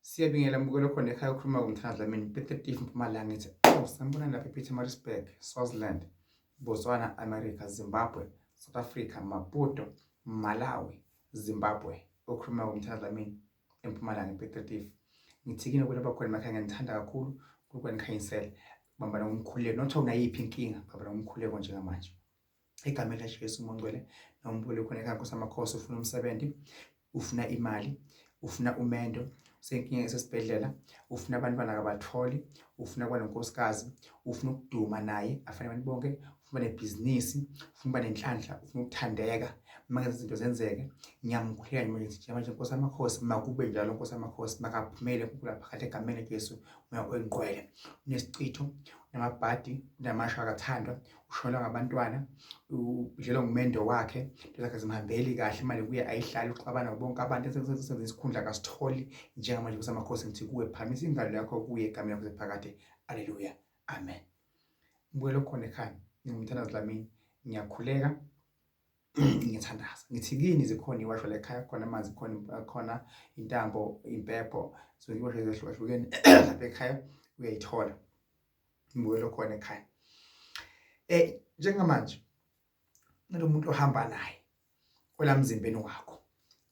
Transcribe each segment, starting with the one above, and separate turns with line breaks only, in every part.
Siyabingela mbukelo khona ekhaya ukhuluma kumthanda Dlamini Peter Mpumalanga ngithi awu sanibonani lapha ePietermaritzburg, Swaziland, Botswana, America, Zimbabwe, South Africa, Maputo, Malawi, Zimbabwe. Ukhuluma kumthanda Dlamini eMpumalanga ePieter. Ngithi kini kulaba khona emakhaya ngiyanithanda kakhulu, uNkulunkulu anikhanyisele. Bambana ngomkhuleko, not unayiphi inkinga, bambana ngomkhuleko njengamanje. Egameni laJesu uMongcwele nombuli khona ekhaya Nkosi amakhosi ufuna umsebenzi, ufuna imali, ufuna umendo, usenkinga esesibhedlela, ufuna abantwana akabatholi, ufuna kuba nonkosikazi, ufuna ukuduma naye afane abantu bonke, ufuna nebhizinisi, ufuna ukuba nenhlanhla, ufuna ukuthandeka, uma ngenza izinto zenzeke. Ngiyamkhuleka nje manje manje Nkosi amakhosi, makube njalo Nkosi amakhosi, makaphumele uNkulunkulu phakathi egameni likaJesu, umoya oyingqwele. Unesichitho, unamabhadi, unamasho akathandwa, ushonelwa ngabantwana, udlelwa ngumendo wakhe, into zakhe zimhambeli kahle, imali kuye ayihlali, uxabana bonke abantu, esenza isikhundla akasitholi. Njengamanje Nkosi amakhosi ngithi kuwe, phakamisa ingalo yakho kuye egameni lakho phakade. Haleluya, amen. Mbukelo khona ekhaya, ngingumthandazi Dlamini, ngiyakhuleka ngiyathandaza ngithi kini zikhona iwasho lekhaya, khona amanzi, khona khona intambo, impepho, zonke iwasho ezahlukahlukene lapha ekhaya uyayithola. Mbukelo khona ekhaya, njengamanje nalomuntu ohamba naye olamzimbeni wakho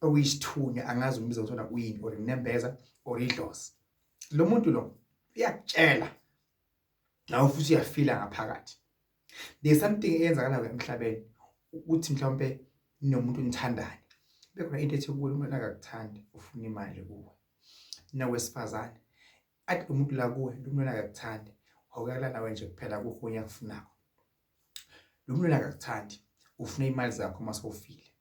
okuyisithunywa, angazi umbiza ukuthi uyini, or inembeza or idlozi, lo muntu lo uyakutshela nawe futhi uyafila ngaphakathi there's something eyenzakalayo emhlabeni ukuthi mhlawumbe nomuntu nithandane bekhona into ethi kuwe umuntu akakuthandi, ufuna imali kuwe. Nawesifazane athi lo muntu la kuwe, lo muntu akakuthandi, wawuyala nawe nje kuphela, akukho okunye akufunako. Lo muntu akakuthandi, ufuna imali zakho uma sewufile.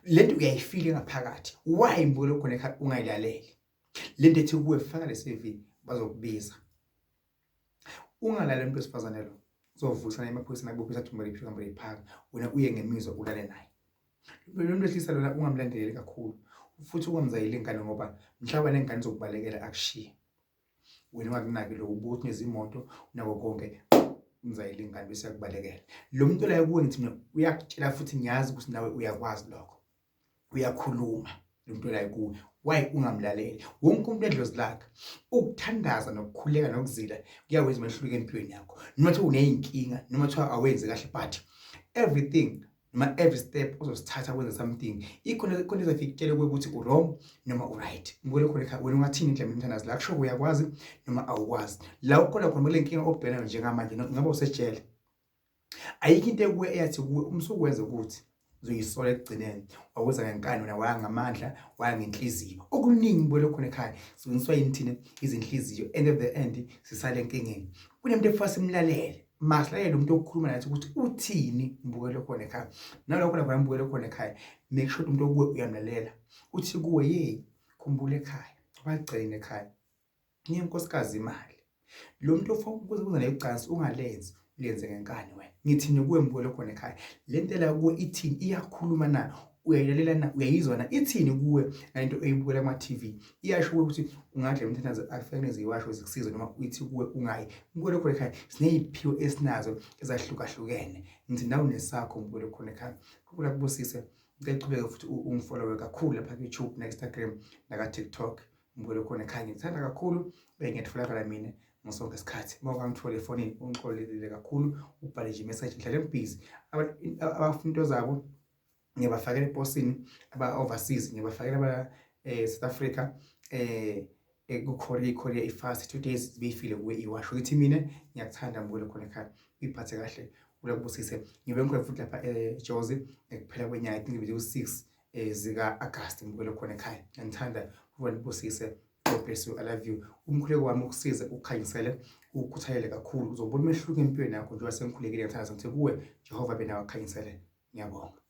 Lento uyayifile ngaphakathi. Why mbukelo khona ekhaya ungayilaleli lento ethi kuwe faka le CV, bazokubiza? Ungalaleli umuntu wesifazane lo, uzovusana emaphoyiseni akubophisa, athi umrephi, ukamrephaka. Wena uye ngemizwa ulale naye lo muntu wesilisa lona, ungamlandeleli kakhulu futhi ungamzayeli ingane, ngoba mhlawumbe nengane izokubalekela akushiye wena ungakunaki. Lo ubuthi nezimoto unako konke, umzayeli ingane bese yakubalekela. Lo muntu la kuwe ngithi mina uyakutshela futhi ngiyazi ukuthi nawe uyakwazi lokho, uyakhuluma lo muntu la kuwe. Why ungamlaleli? Wonke umuntu edlozi lakhe. Ukuthandaza nokukhuleka nokuzila kuyawenza umehluko empilweni yakho, noma kuthiwa uney'nkinga, noma kuthiwa awenzi kahle, but everything noma every step ozosithatha kwenza something ikhona khona izofika ikutshele ukuthi u-wrong noma u-right. Ngibone khona ekhaya, wena ungathini indlela umthandazo la kusho uyakwazi noma awukwazi la ukhona khona kule nkinga obhekana njengamanje? Ngabe usejele, ayikho into ekuwe eyathi kuwe umsukwenza ukuthi uzoyisola ekugcineni. Wakwenza ngenkani wena, waya ngamandla, waya ngenhliziyo. Okuningi ngibone khona ekhaya sifundiswa yini thina? Izinhliziyo. End of the end sisale enkingeni. Kunemuntu efuna simlalele, masilalele umuntu okukhuluma nathi ukuthi uthini. Mbukelo khona ekhaya, nalokho lapha mbukelo khona ekhaya, make sure umuntu okuwe uyamlalela. Uthi kuwe, "Yey, khumbula ekhaya, bagcine ekhaya, niyenkosikazi imali." Lo muntu ofuna ukuza naye ucansi ungalenzi, ulenze ngenkani wena. Ngithini kuwe mbukelo khona ekhaya? Le nto la kuwe ithini? Iyakhuluma na? Uyayilalela na? Uyayizwa na? Ithini kuwe ngalento oyibukela kuma-TV? Iyasho kuwe ukuthi ungadla imthandazo afike neziwasho zikusize, noma ithi kuwe ungayi? Mbukelo khona ekhaya, siney'phiwo esinazo ezahlukahlukene. Ngithi nawe unesakho mbukelo khona ekhaya. Kukula kubusise. Ngicela uqhubeke futhi ungifollowe kakhulu lapha ku-YouTube na-Instagram naka-TikTok. Mbukelo khona ekhaya, ngikuthanda kakhulu, bengiyatholakala mina ngasonke isikhathi. Uma ungangithola efonini, ungixolelile kakhulu, ubhale nje imessage, ngihlale ngibhizi. Abafuna into zabo ngiyabafakela eposini, aba-overseas ngiyabafakela, aba South Africa ku-courier, i-courier i-fast, 2 days zibe ifile kuwe iwasho. Ngithi mina ngiyakuthanda mbukelo khona ekhaya, uyiphathe kahle, ulakubusise. Ngibe ngikhona futhi lapha eJozi ekuphela kwenyanga, I think u-6 zika-Agasti. Mbukelo khona ekhaya, ngiyangithanda, kuba nibusise. God bless you, I love you. Umkhuleko wami ukusize, ukukhanyisele, ukukhuthalele kakhulu, uzobona umehluko empilweni yakho njengoba sengikhulekile, ngithandaza ngithi kuwe, Jehova, bena wakhanyisele. Ngiyabonga.